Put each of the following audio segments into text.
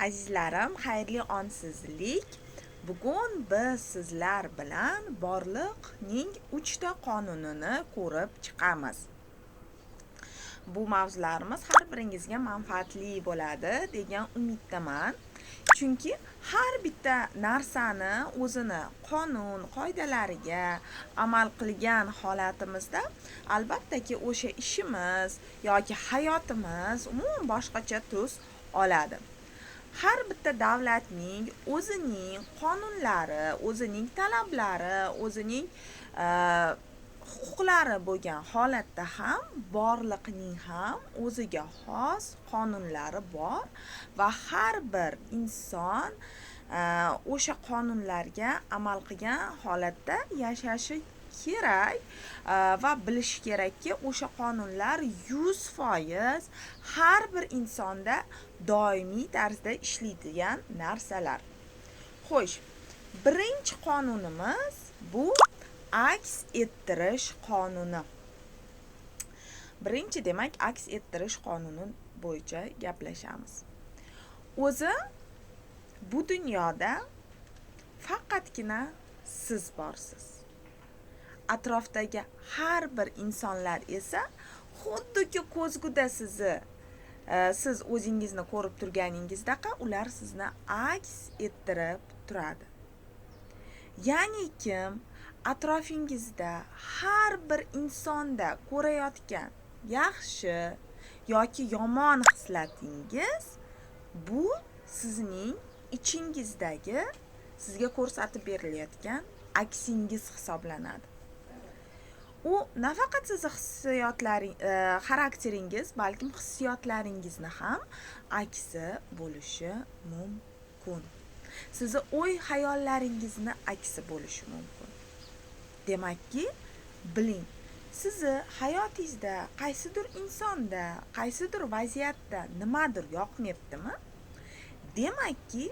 Azizlarim, xayrli onsizlik. Bugun biz sizlar bilan borliqning 3 ta qonunini ko'rib chiqamiz. Bu mavzularimiz har biringizga manfaatli bo'ladi degan umiddaman. Chunki har bitta narsani o'zini qonun, qoidalariga amal qilgan holatimizda albattaki o'sha ishimiz yoki hayotimiz umuman boshqacha tus oladi. Har bitta davlatning o'zining qonunlari, o'zining talablari, o'zining huquqlari bo'lgan holatda ham borliqning ham o'ziga xos qonunlari bor va har bir inson o'sha qonunlarga amal qilgan holatda yashashi kerak va bilishi kerakki, o'sha qonunlar 100% har bir insonda doimiy tarzda ishlaydigan narsalar. Xo'sh, birinchi qonunimiz bu aks ettirish qonuni. Birinchi, demak, aks ettirish qonuni bo'yicha gaplashamiz. O'zi bu dunyoda faqatgina siz borsiz. Atrofdagi har bir insonlar esa xuddiki ko'zguda sizni, siz o'zingizni ko'rib turganingizdaqa ular sizni aks ettirib turadi. Ya'ni kim atrofingizda har bir insonda ko'rayotgan yaxshi yoki yomon hislatingiz bu sizning ichingizdagi sizga ko'rsatib berilayotgan aksingiz hisoblanadi. U nafaqat sizni hissiyotlaring, xarakteringiz, balkim hissiyotlaringizni ham aksi bo'lishi mumkin. Sizni o'y xayollaringizni aksi bo'lishi mumkin. Demakki, biling, sizni hayotingizda qaysidir insonda, qaysidir vaziyatda nimadir yoqmayaptimi? Demakki,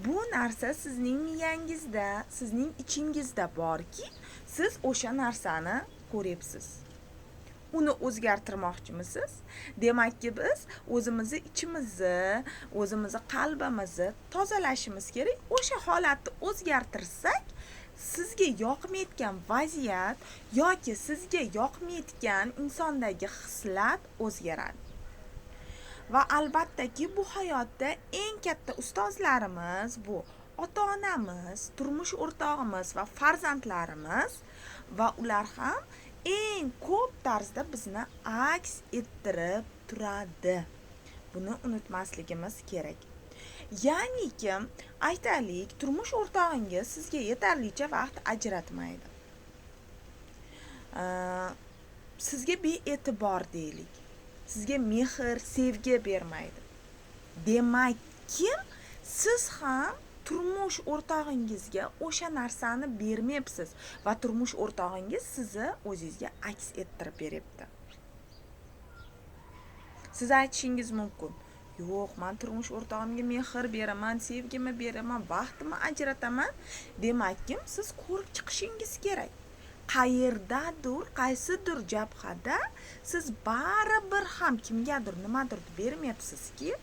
bu narsa sizning miyangizda, sizning ichingizda borki, siz o'sha narsani ko'ryapsiz. Uni o'zgartirmoqchimisiz? Demakki, biz o'zimizni ichimizni, o'zimizni qalbimizni tozalashimiz kerak. O'sha holatni o'zgartirsak, sizga yoqmayotgan vaziyat yoki sizga yoqmayotgan insondagi xislat o'zgaradi. Va albattaki bu hayotda eng katta ustozlarimiz bu ota-onamiz, turmush o'rtog'imiz va farzandlarimiz va ular ham eng ko'p tarzda bizni aks ettirib turadi. Buni unutmasligimiz kerak. Ya'niki, aytaylik, turmush o'rtog'ingiz sizga yetarlicha vaqt ajratmaydi. Sizga bee'tibor deylik. Sizga mehr, sevgi bermaydi. Demakki, siz ham turmush o'rtog'ingizga o'sha narsani bermayapsiz va turmush o'rtog'ingiz sizni o'zingizga aks ettirib beryapti. Siz aytishingiz mumkin: yo'q, men turmush o'rtog'imga mehr beraman, sevgimni beraman, vaqtimni ajrataman. Demakki, siz ko'rib chiqishingiz kerak. Qayerdadir, qaysidir jabhada siz baribir ham kimgadir nimadir bermayapsizki,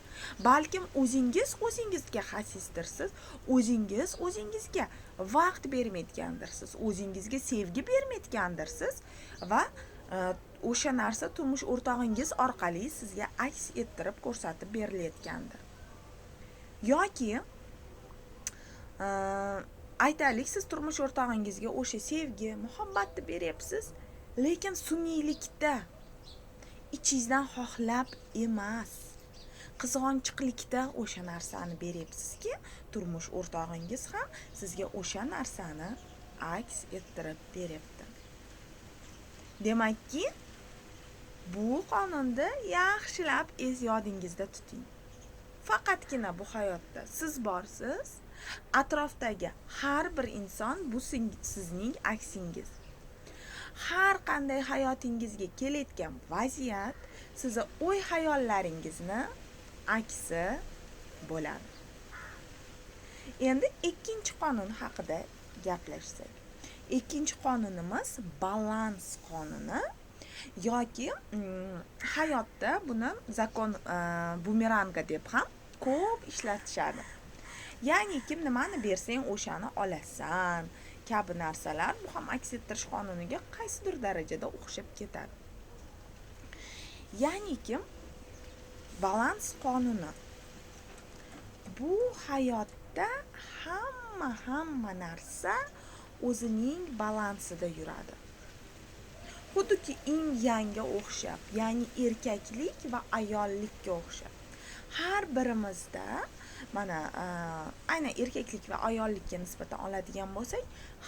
balkim o'zingiz o'zingizga xasisdirsiz, o'zingiz o'zingizga vaqt bermayotgandirsiz, o'zingizga sevgi bermayotgandirsiz va o'sha narsa turmush o'rtog'ingiz orqali sizga aks ettirib ko'rsatib berilayotgandir. Yoki aytaylik, siz turmush o'rtog'ingizga o'sha sevgi, muhabbatni beryapsiz, lekin sun'iylikda, ichingizdan xohlab emas, qizg'onchiqlikda o'sha narsani beryapsizki, turmush o'rtog'ingiz ham sizga o'sha narsani aks ettirib beryapti. Demakki, bu qonunni yaxshilab es yodingizda tuting. Faqatgina bu hayotda siz borsiz, atrofdagi har bir inson bu sizning aksingiz. Har qanday hayotingizga kelayotgan vaziyat sizni o'y xayollaringizni aksi bo'ladi. Endi ikkinchi qonun haqida gaplashsak. Ikkinchi qonunimiz balans qonuni yoki hayotda buni zakon bumeranga deb ham Ko'p ishlatishadi. Ya'ni kim nimani bersang o'shani olasan kabi narsalar, bu ham aks ettirish qonuniga qaysidir darajada o'xshab ketadi. Ya'ni kim balans qonuni. Bu hayotda hamma narsa o'zining balansida yuradi. Xuddiki yin-yangga o'xshab, ya'ni erkaklik va ayollikka o'xshab. Har birimizda mana aynan erkaklik va ayollikka nisbatan oladigan bo'lsak,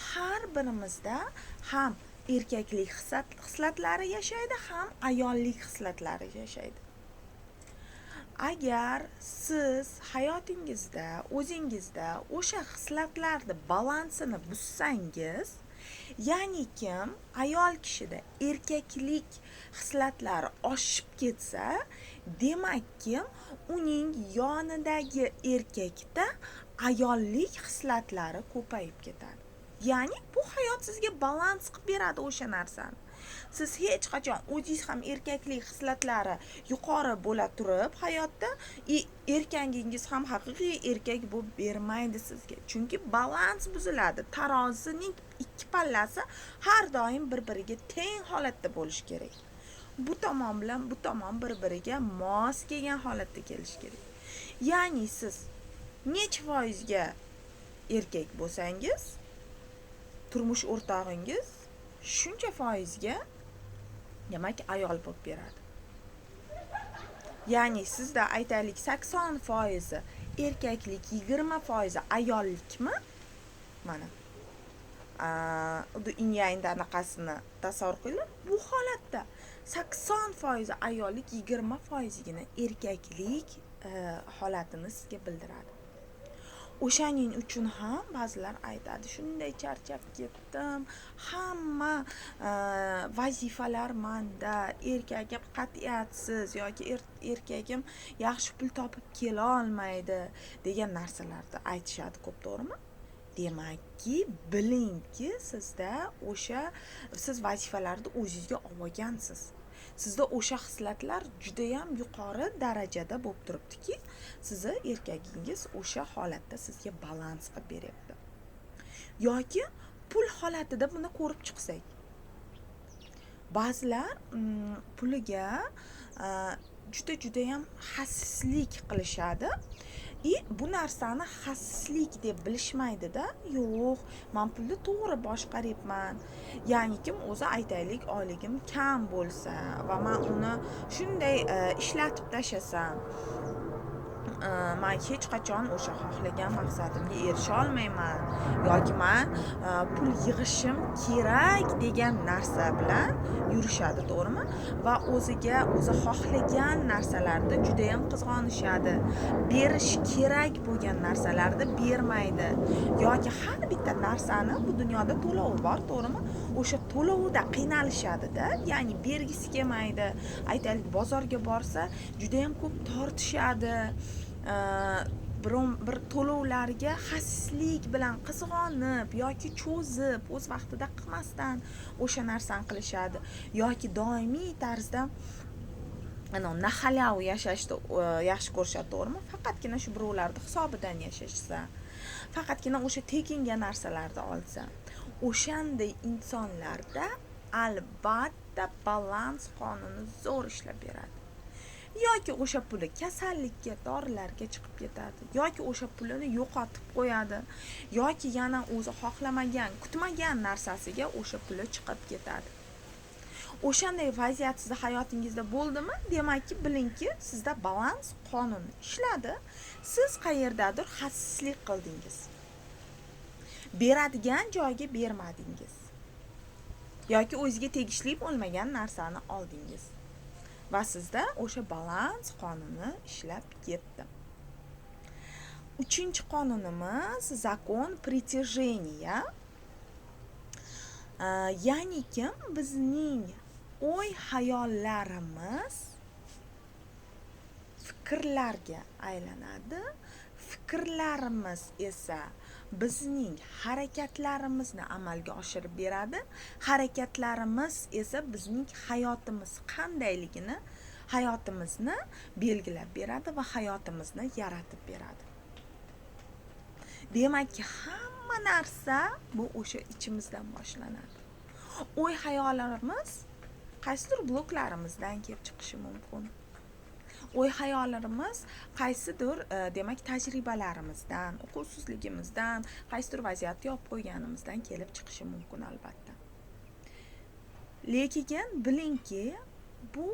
har birimizda ham erkaklik xislatlari yashaydi, ham ayollik xislatlari yashaydi. Agar siz hayotingizda, o'zingizda o'sha xislatlarni balansini buzsangiz, ya'ni kim ayol kishida erkaklik xislatlari oshib ketsa, demakki uning yonidagi erkakda ayollik xislatlari ko'payib ketadi. Ya'ni bu hayot sizga balans qilib beradi o'sha narsani. Siz hech qachon o'zingiz ham erkaklik xislatlari yuqori bo'la turib hayotda erkagingiz ham haqiqiy erkak bo'lib bermaydi sizga. Chunki balans buziladi. Tarozining ikki pallasi har doim bir-biriga teng holatda bo'lishi kerak. Bu tomon bilan bu tomon bir-biriga mos kelgan holatda kelishi kerak. Ya'ni siz necha foizga erkak bo'lsangiz, turmush o'rtog'ingiz shuncha foizga demak ayol bo'lib beradi. Ya'ni sizda aytaylik 80% erkaklik, 20% ayollikmi? Mana yin-yangda anaqasini tasavvur qilinglar. Bu holatda 80% ayollik, 20%gina erkaklik holatini sizga bildiradi. O'shaning uchun ham ba'zilar aytadi, shunday charchab ketdim, hamma vazifalar menda, erkagim qat'iyatsiz yoki erkagim yaxshi pul topib kela olmaydi degan narsalarni aytishadi ko'p, to'g'rimi? Demakki, bilingki, sizda o'sha siz vazifalarni o'zingizga olgansiz. Sizda o'sha xislatlar juda ham yuqori darajada bo'lib turibdiki, sizni erkagingiz o'sha holatda sizga balans qilib beryapti. Yoki pul holatida buni ko'rib chiqsak. Ba'zilar puliga juda ham xasislik qilishadi. Bu narsani xasislik deb bilishmaydi-da. Yo'q, men pulni to'g'ri boshqaryapman. Ya'ni kim o'zi aytaylik, oyligim kam bo'lsa va men uni shunday ishlatib tashlasam, men hech qachon o'sha xohlagan maqsadimga erisha olmayman yoki men pul yig'ishim kerak degan narsa bilan yurishadi, to'g'rimi? Va o'ziga o'zi xohlagan narsalarni juda ham qizg'onishadi. Berish kerak bo'lgan narsalarni bermaydi yoki har bitta narsani bu dunyoda to'lovi bor, to'g'rimi? O'sha to'lovida qiynalishadi-da, ya'ni bergisi kelmaydi. Aytaylik, bozorga borsa juda ham ko'p tortishadi. Bir to'lovlarga xasislik bilan qizg'onib yoki cho'zib o'z vaqtida qilmasdan o'sha narsani qilishadi yoki doimiy tarzda naxalav yashashni yaxshi ko'rishadi, to'g'rimi? Faqatgina shu birovlarning hisobidan yashashsa, faqatgina o'sha tekinga narsalarni olsa, o'shanday insonlarda albatta balans qonuni zo'r ishlab beradi. Yoki o'sha puli kasallikka, dorilarga chiqib ketadi, yoki o'sha pulini yo'qotib qo'yadi, yoki yana o'zi xohlamagan, kutmagan narsasiga o'sha puli chiqib ketadi. O'shanday vaziyat sizni hayotingizda bo'ldimi? Demakki, bilingki, sizda balans qonuni ishladi. Siz qayerdadir xasislik qildingiz. Beradigan joyga bermadingiz. Yoki o'ziga tegishli bo'lmagan narsani oldingiz. Va sizda o'sha balans qonuni ishlab ketdi. Uchinchi qonunimiz zakon притяжения. Ya'ni kim bizning o'y xayollarimiz fikrlarga aylanadi. Fikrlarimiz esa bizning harakatlarimizni amalga oshirib beradi. Harakatlarimiz esa bizning hayotimiz qandayligini Hayotimizni belgilab beradi va hayotimizni yaratib beradi. Demakki, hamma narsa bu o'sha ichimizdan boshlanadi. O'y xayollarimiz qaysidir bloklarimizdan kelib chiqishi mumkin. O'y xayollarimiz qaysidir demak tajribalarimizdan, uquvsizligimizdan, qaysidir vaziyatni yopib qo'yganimizdan kelib chiqishi mumkin albatta. Lekin bilingki, bu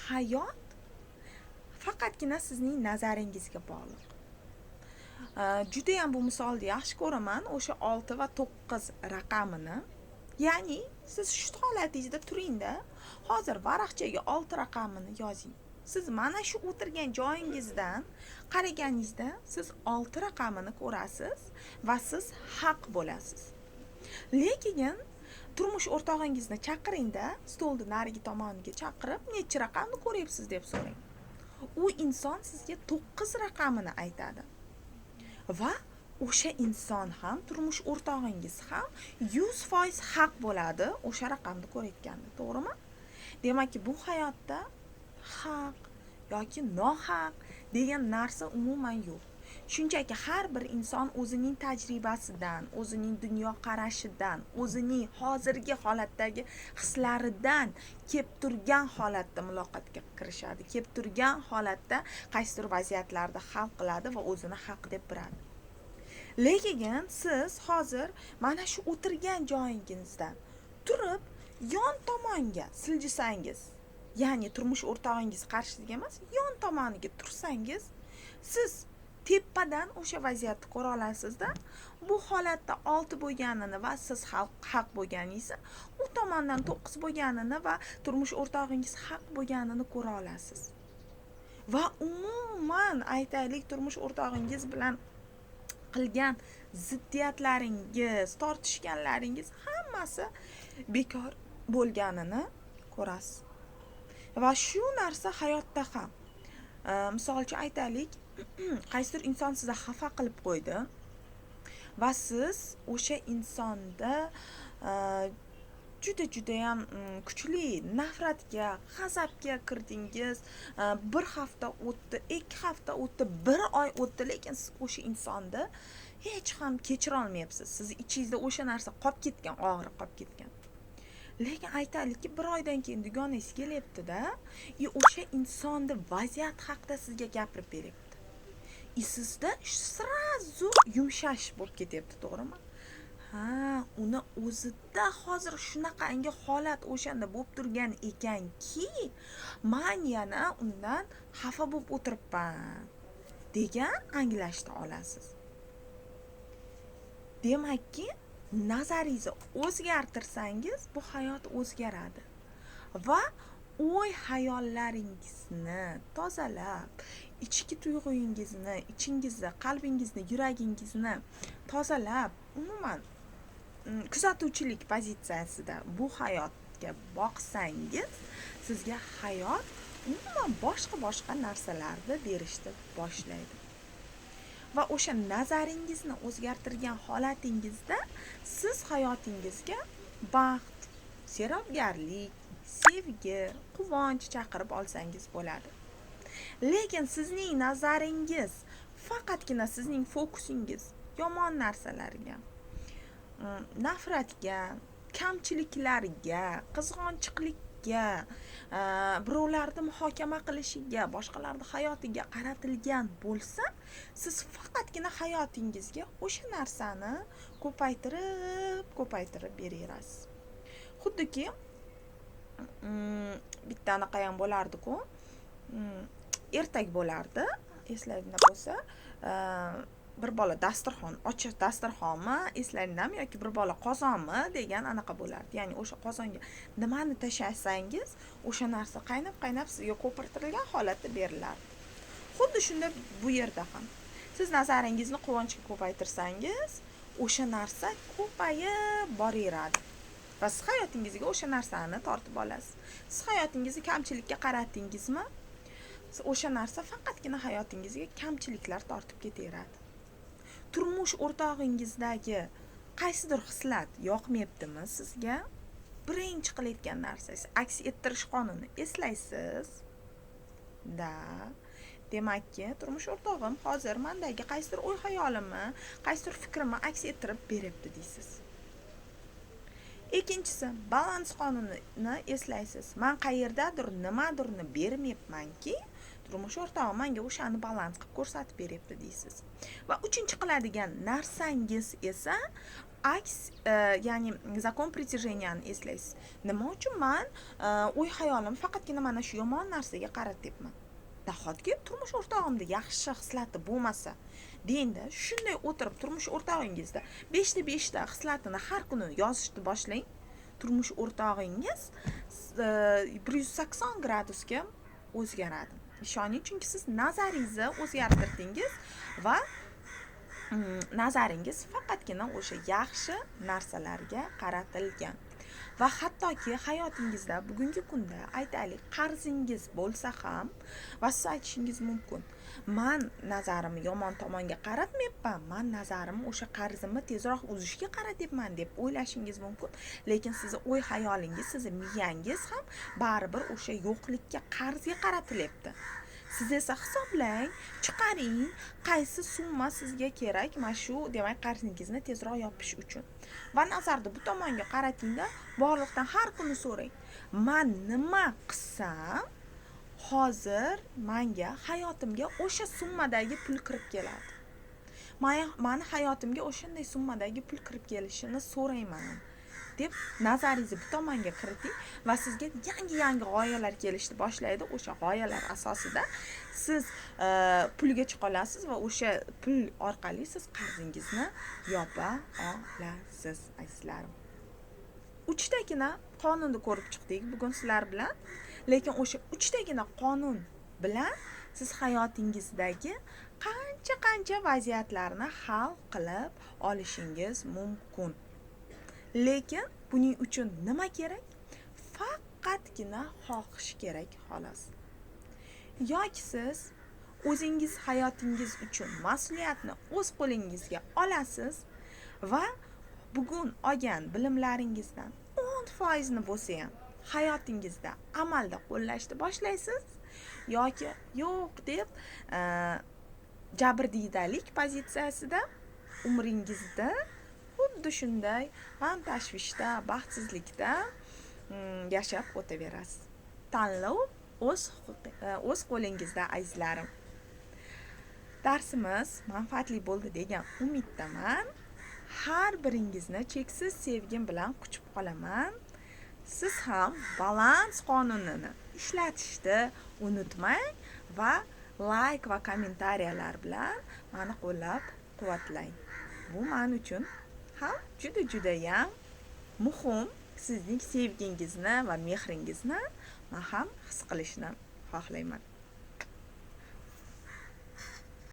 hayot faqatgina sizning nazaringizga bog'liq. Judayam bu misolni yaxshi ko'raman, o'sha 6 va 9 raqamini. Ya'ni siz shu holatingizda turingda, hozir varaqchaga 6 raqamini yozing. Siz mana shu o'tirgan joyingizdan qaraganingizda siz 6 raqamini ko'rasiz va siz haq bo'lasiz. Lekin turmush o'rtog'ingizni chaqiringda, stolni narigi tomoniga chaqirib, necha raqamni ko'ryapsiz deb so'rang. U inson sizga 9 raqamini aytadi. Va o'sha inson ham, turmush o'rtog'ingiz ham 100% haq bo'ladi o'sha raqamni ko'rayotganda, to'g'rimi? Demakki, bu hayotda haq yoki nohaq degan narsa umuman yo'q. Shunchaki har bir inson o'zining tajribasidan, o'zining dunyoqarashidan, o'zining hozirgi holatdagi hislaridan kelib turgan holatda muloqotga kirishadi, kelib turgan holatda qaysidir vaziyatlarda hal qiladi va o'zini haq deb biladi. Lekin siz hozir mana shu o'tirgan joyingizdan turib yon tomonga siljisangiz, ya'ni turmush o'rtog'ingiz qarshisiga emas, yon tomoniga tursangiz, siz tepadan o'sha vaziyatni ko'ra olasizda, bu holatda 6 bo'lganini va siz haq bo'lganingizni, u tomondan 9 bo'lganini va turmush o'rtog'ingiz haq bo'lganini ko'ra olasiz. Va umuman aytaylik, turmush o'rtog'ingiz bilan qilgan ziddiyatlaringiz, tortishganlaringiz hammasi bekor bo'lganini ko'rasiz. Va shu narsa hayotda ham, misol uchun aytaylik, qaysidir inson sizni xafa qilib qo'ydi va siz o'sha insonda juda judayam kuchli nafratga, g'azabga kirdingiz. Bir hafta o'tdi, 2 hafta o'tdi, 1 oy o'tdi, lekin siz o'sha insonni hech ham kechira olmayapsiz. Sizni ichingizda o'sha narsa qolib ketgan, og'riq qolib ketgan. Lekin aytaylikki, 1 oydan keyin dugonangiz kelyapti-da, и o'sha insonni vaziyat haqida sizga gapirib beryapti. И sizda сразу yumshash bo'lib ketyapti, to'g'rimi? Ha, uni o'zida hozir shunaqangi holat o'shanda bo'lib turgan ekanki, man yana undan xafa bo'lib o'tiribman degan anglashni olasiz. Demakki, nazaringizni o'zgartirsangiz, bu hayot o'zgaradi. Va o'y xayollaringizni tozalab, ichki tuyg'ungizni, ichingizni, qalbingizni, yuragingizni tozalab, umuman kuzatuvchilik pozitsiyasida bu hayotga boqsangiz, sizga hayot umuman boshqa-boshqa narsalarni berishni boshlaydi. Va o'sha nazaringizni o'zgartirgan holatingizda siz hayotingizga baxt, serobgarlik, sevgi, quvonch chaqirib olsangiz bo'ladi. Lekin sizning nazaringiz, faqatgina sizning fokusingiz yomon narsalarga, nafratga, kamchiliklarga, qizg'onchiqlikka, birovlarni muhokama qilishiga, boshqalarning hayotiga qaratilgan bo'lsa, siz faqatgina hayotingizga o'sha narsani ko'paytirib, ko'paytirib beraverasiz. Xuddiki bitta anaqa ham bo'lardi-ku, ertak bo'lardi, eslaringda bo'lsa, bir bola dasturxon, ochiq dasturxonmi, eslaringdami yoki bir bola qozonmi degan anaqa bo'lardi. Ya'ni o'sha qozonga nimani tashlasangiz, o'sha narsa qaynab-qaynab sizga ko'pirtirilgan holatda berilardi. Xuddi shunda bu yerda ham siz nazaringizni quvonchga ko'paytirsangiz, o'sha narsa ko'payib boraveradi. Va siz hayotingizga o'sha narsani tortib olasiz. Siz hayotingizni kamchilikka qaratdingizmi, o'sha narsa faqatgina hayotingizga kamchiliklar tortib ketaveradi. Turmush o'rtog'ingizdagi qaysidir xislat yoqmayaptimi sizga? Birinchi qilayotgan narsangiz aks ettirish qonuni eslaysiz. Da, demakki, turmush o'rtog'im hozir mandagi qaysidir o'y xayolimni, qaysidir fikrimni aks ettirib beryapti deysiz. Ikkinchisi, balans qonunini eslaysiz. Man qayerdadir nimadirni bermayapmanki, turmush o'rtog'im menga o'shani balans qilib ko'rsatib beryapti deysiz. Va uchinchi qiladigan narsangiz esa aks, ya'ni закон притяжения ni eslaysiz. Nima uchun man o'y xayolim faqatgina mana shu yomon narsaga qaratyapman? Nahotki turmush o'rtog'imda yaxshi xislati bo'lmasa dengda. Shunday o'tirib turmush o'rtog'ingizda beshta beshta xislatini har kuni yozishni boshlang. Turmush o'rtog'ingiz 180 gradusga o'zgaradi, ishoning, chunki siz nazaringizni o'zgartirdingiz va nazaringiz faqatgina o'sha yaxshi narsalarga qaratilgan. Va hattoki hayotingizda bugungi kunda, aytaylik, qarzingiz bo'lsa ham va siz aytishingiz mumkin: "Man nazarimni yomon tomonga qaratmayapman, man nazarimni o'sha qarzimni tezroq uzishga qaratyapman", deb o'ylashingiz mumkin. Lekin sizni o'y xayolingiz, sizni miyangiz ham baribir o'sha yo'qlikka, qarzga qaratilyapti. Siz esa hisoblang, chiqaring, qaysi summa sizga kerak mana shu, demak, qarzingizni tezroq yopish uchun, va nazarni bu tomonga qaratingda, borliqdan har kuni so'rang: "Man nima qilsam, hozir manga hayotimga o'sha summadagi pul kirib keladi? Mani hayotimga o'shanday summadagi pul kirib kelishini so'rayman", deb nazaringizni bu tomonga kiriting va sizga yangi yangi g'oyalar kelishni boshlaydi. O'sha g'oyalar asosida siz pulga chiqa olasiz va o'sha pul orqali siz qarzingizni yopa olasiz. Azizlarim, uchtagina qonunni ko'rib chiqdik bugun sizlar bilan, lekin o'sha uchtagina qonun bilan siz hayotingizdagi qancha qancha vaziyatlarni hal qilib olishingiz mumkin. Lekin buning uchun nima kerak? Faqatgina xohish kerak, xolos. Yoki siz o'zingiz hayotingiz uchun mas'uliyatni o'z qo'lingizga olasiz va bugun olgan bilimlaringizdan 10%ni bo'lsa ham hayotingizda amalda qo'llashni boshlaysiz yoki yo'q deb jabrdiydalik pozitsiyasida umringizda xuddi shunday g'am tashvishda, baxtsizlikda yashab o'taverasiz. Tanlov o'z qo'lingizda, azizlarim. Darsimiz manfaatli bo'ldi degan umiddaman. Har biringizni cheksiz sevgim bilan quchib qolaman. Siz ham balans qonunini ishlatishni unutmang va layk va kommentariyalar bilan mani qo'llab quvvatlang. Bu man uchun ham juda judayam muhim. Sizning sevgingizni va mehringizni man ham his qilishni xohlayman.